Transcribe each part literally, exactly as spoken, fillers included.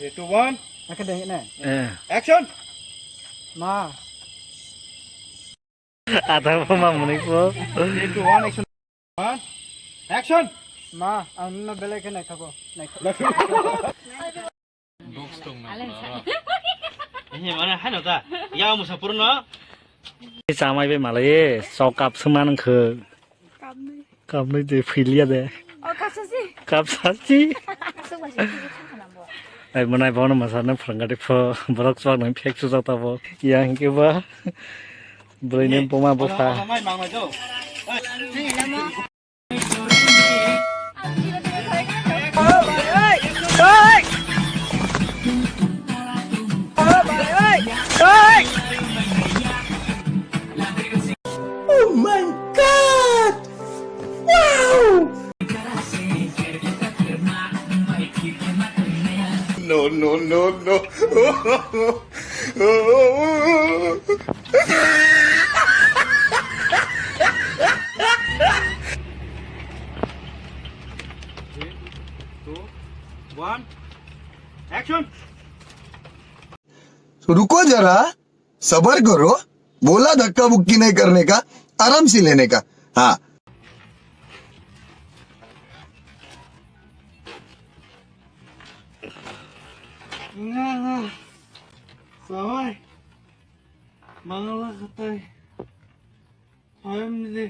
Three, two, one. Action. Eh. Action. Ma. Ada apa ma muni ko? Three, two, one, action. One. Action. Ma, ang no belai khe naithago. Naithago. Dogs tong na. Alang sa. Eh, mana hano ta? Ya, musa purno. Chamai be malai, sok kap suma nang khe. Kapnwi. Kapnwi de philia de. O, kapsasi. Kapsasi. Aswk bai se philia thangkha nang bo. Ai, mwnai bono masa nang phrwngkha de pho, borok chwk nang phek sujak ta bo. Yang ke ba, bwrwi ni buma bupha. Oh my God! Wow! No, no, no, no. Three, two, one, action! रुको जरा, सबर करो, बोला धक्का मुक्की नहीं करने का, आराम से लेने का। हाँ। Samai. Mangala khatai. Ayam di.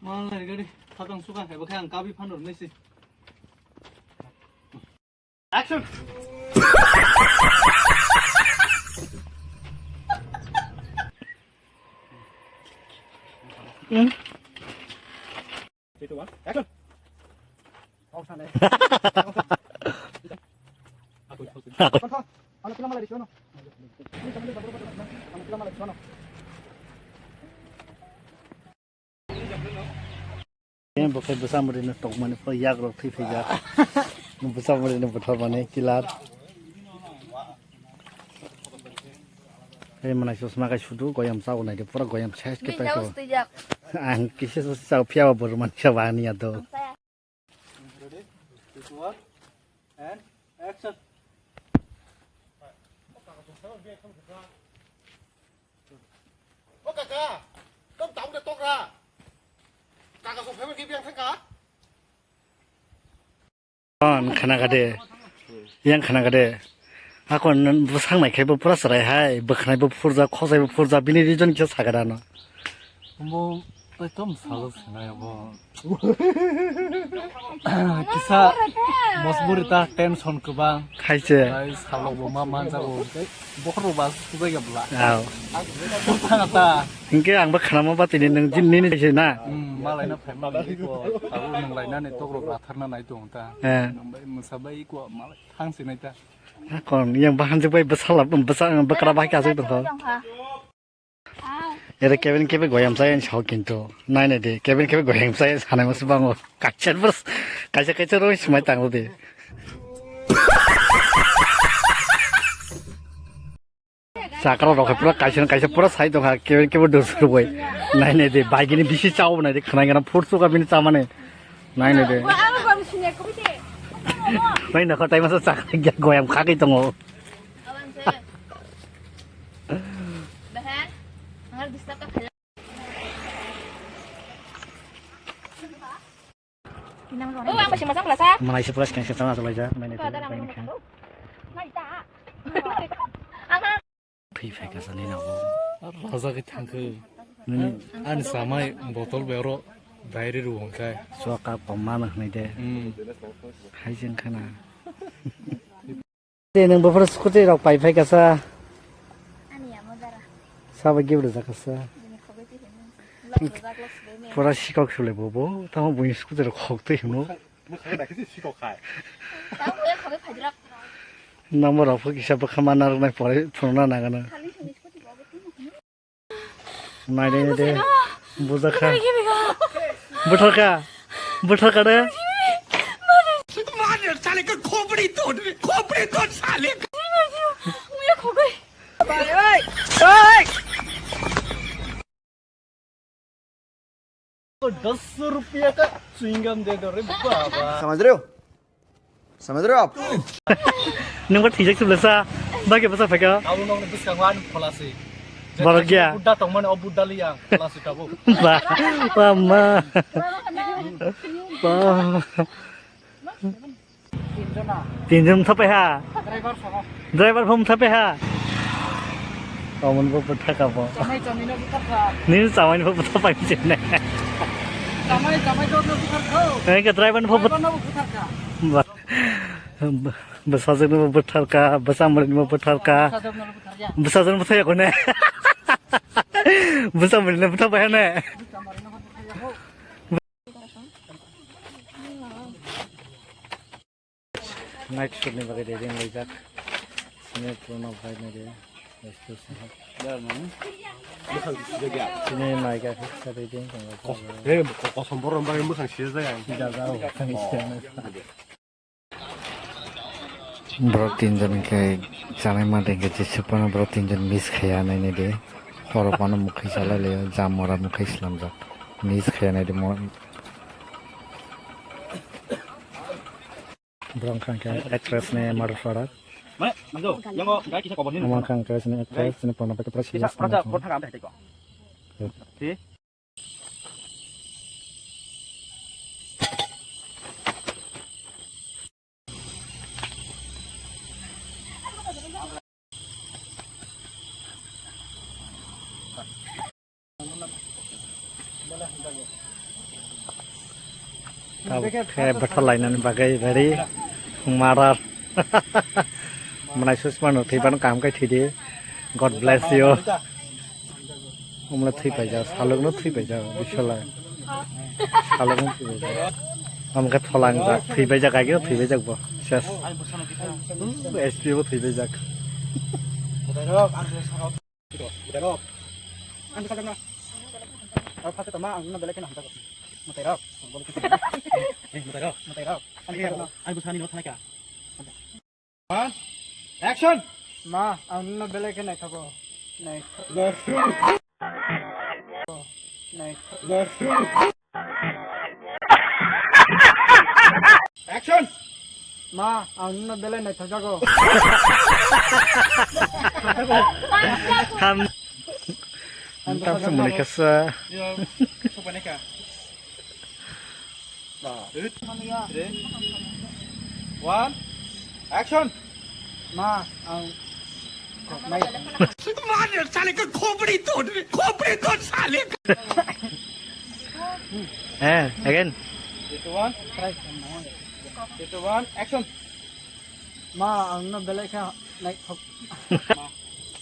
Mangala gari. Khatang suka hai, bakhe ang kabi phanor nai si. Action! Hmm? Three, two, one, action! Ako. Bo khe bwsa mwrwino tongmani pho yak rok thwi phaijak. Bwsa mwrwino bwthar mani killer. Tei mwnai chosma kai sudu goyam chao naidi pura goyam size khe paito. Ang kisa sa chao phiya bo rwmani sa ba ani ya do. Ready? This one and action. O kaka, tong tamo de tokra. Kaka so family ki biang thangka. Ang khana kade. Yang khana kade. Ako bwsang nai khai bo pura chwrai hai, bwkhnai bo phurjak, khosai bo phurjak, bini reason kisa sakha da no. Bo ekdom salo sinai bo. Kisa mosburi ta tension kwbang. Hai se. Ai salok bo ma manjago. Bokhor bo ba subai ga bla. Aw. Ang ta. Hingke ang bo khnama ba tini nang jin nini se na. Hmm, malai na phaima nai ko. Abo nang lai na ne tokro rathar na nai tong ta. Eh. Nang bai musa bai ko malai thang sinai ta. Akon yang bahan jik bai bwsala bwsa bwkra bai kasik tong kha. Ere kebin kebe goyam sai ani sao kintu. Nai nai de, kebin kebe goyam sai sanai mas bango. Kaisa bwrws, kaisa kaisa roi smai tang de. Chakra rok pura kaisa kaisa pura sai tong kha, kebin kebe dos roi. Nai nai de, bai gini bisi chao nai de, khnai gana phur suka bini chamani. Nai nai de. Nai na khatai masa chakra goyam kha kai tongo. Belai disturb ka khaila. Oh, ang masih masak lah, sa. Malai se pura skang skang sana lai ja, main itu, main itu. Ang Thwi phai kasa ni nago. Raja ke thangkhe. Nini. Ani samai botol bero diary ru hwnkhai. Soka tongma no hwnwi de. Hmm. Hai jeng khana. De, nwng buphuru scooty rok pai phai kasa. Ani amo dara. Sabo gibru jakasa. Bini khogwi twi hwnwi. Lok rwjak, lok swbai maya. Pura sikok sule bobo. Tamo buini scooty rok khok twi hwno. Mwkhang naikhe se sikok khai. Tamo ya khogwi phaijrok. Number rok kisa bwkha manna rwnai pore phunukna nangano. Khali hwnwi scooty bobo twi hwnwi. Nai de, nai de. Bujak kha. Buthar kha. Buthar kha de. मार साले का खोपड़ी तोड़, खोपड़ी तोड़ साले का। दस रुपया का chewing gum दे दो रे बाबा। समझ रहे हो? Samudra. Nungba thijak sibla sa. Bagi basa phaka. Abo nokni bwskango ani pholasi. Borok ya. Buddha tongmani o Buddha li ang pholasi tabuk. Ba, ba ma. Ba. Tinjon thapai ha. Driver phone thapai ha. Omon bo bwtha ka bo. Chamai chamai no bwtha ka. Nini chamai no bwtha pai chinai. Chamai chamai no bwtha ka. Nini ka driver no bwtha. Driver no bwtha ka. Ba. Bwsajwk no bwtha ka, bwsa mwrwini bo bwtha ka. Bwsajwk no bwtha ya. Bwsajwk no bwtha ya ko ne. Bwsa mwrwini bwtha pai ha ne. Bwsa mwrwini bwtha ya ho. Night shoot ni bagwi ready wnglaijak. Sini Pranab bhai nai de. Sini naika khe sa ready wngtong. Kosom borok bagwi mwkhang sijak ya. Sida jao, kang sida. Borok tinjon khe chanai mate khe jesa phano borok tinjon miss khaiya nainai de. Horo phano mwkhwi salai laio, jamora mwkhwi slamjak. Miss khaiya nai de mo. Borok wngkha khe actress ni mother father. Omo wngkha actress ni actress ni porno package pura serious. Tabuk khe bwtha lainani bagwi ready. Marar. Mwnai susmano thwibano kaham khe thwidi. God bless you. Omle thwi paijak, salokno thwi paijak, bisolai. Salokno thwi paijak. Amkhe tholangjak, thwi paijak, agino thwi paijak bo. Ses. S P bo thwi paijak. Ang sakjakna. Aro phaset tongma ang nokno belai kheno hamjakgo. Mwtairok. Eh, mwtairok. Mwtairok. Ani bwsani no thanai kha. One, action! Ma, ang nokno belai khe naithogo. Naithogo. Naithogo. Action! Ma, ang nokno belai naithokjago. Ham. Ang tamsa mani kasa. Yo, sopa neka. Three, one, action! Ma, ang मार साले का खोपड़ी तोड़, खोपड़ी तोड़ साले। Eh, again. Three, two, one. Three, two, one, action. Ma, ang no belai khe nai thok.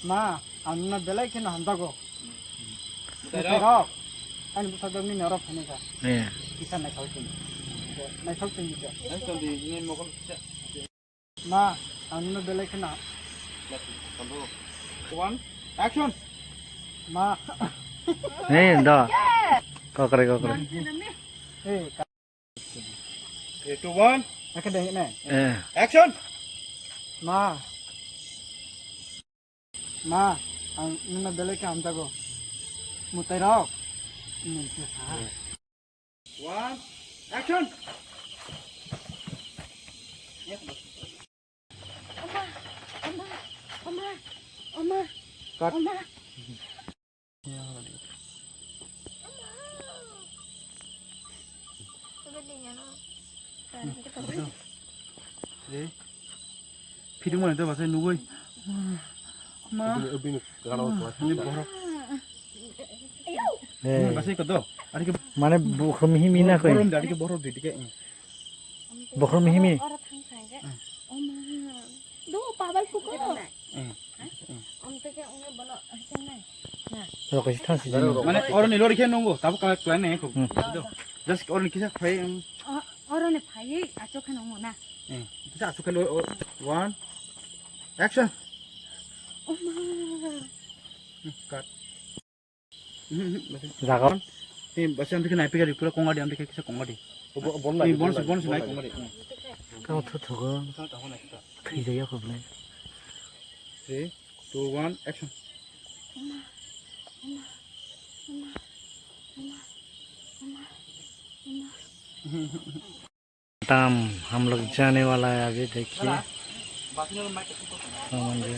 Ma, ang no belai khe no hamjago. Mwtairok. Mwtairok. Ani bwsajwk ni norok phaini kha. Eh. Kisa naithok chwng. Naithok chwng kisa. Naithok di, ni mokol kisa. Ma, ang no belai kheno. One, action. Ma. Eh, da. Kokre, kokre. Eh, ka- Three, two, one. Ake dai ne. Eh. Action. Ma. Ma, ang nokno belai khe hamjago. Mwtairok. Nini khe sa. One, action! Oma, oma, oma, oma. Cut. Oma. Eh. Phidung mani to basai nugui. Ma. Bini, bini gana utma. Ini borok. Eh. Ini basai kodo. Ari ke mane bukhum himi na koi. Borom dari ke borok didi ke. Bukhum himi. Oro thang thang ke. Hmm. Oh ma. Do pabai suko. Hmm. Om to ke onge bono hachang nai. Na. Rokoi thang si jani. Mane oro ni lori ke nungo. Tabu kala klan ne ko. Hmm. Do. Just oro ni kisa phai. Oro ni phai achok ke nungo na. Eh, kita asukan dulu. Oh, one. Action. Oh ma. Hmm, cut. Hmm, hmm, hmm, masih. Jaga. Eh, masih nanti kena pikir pura kongga di, nanti kayak kisah kongga di. Oh, bo-, bon lagi, eh, bon bon lagi, bon bon lagi. Kau tuh tuh. Kau tahu nak kita. Kerja ya kau boleh. Three, two, one, action. Tam hum log jane wala hai abhi, dekhiye. Saman je.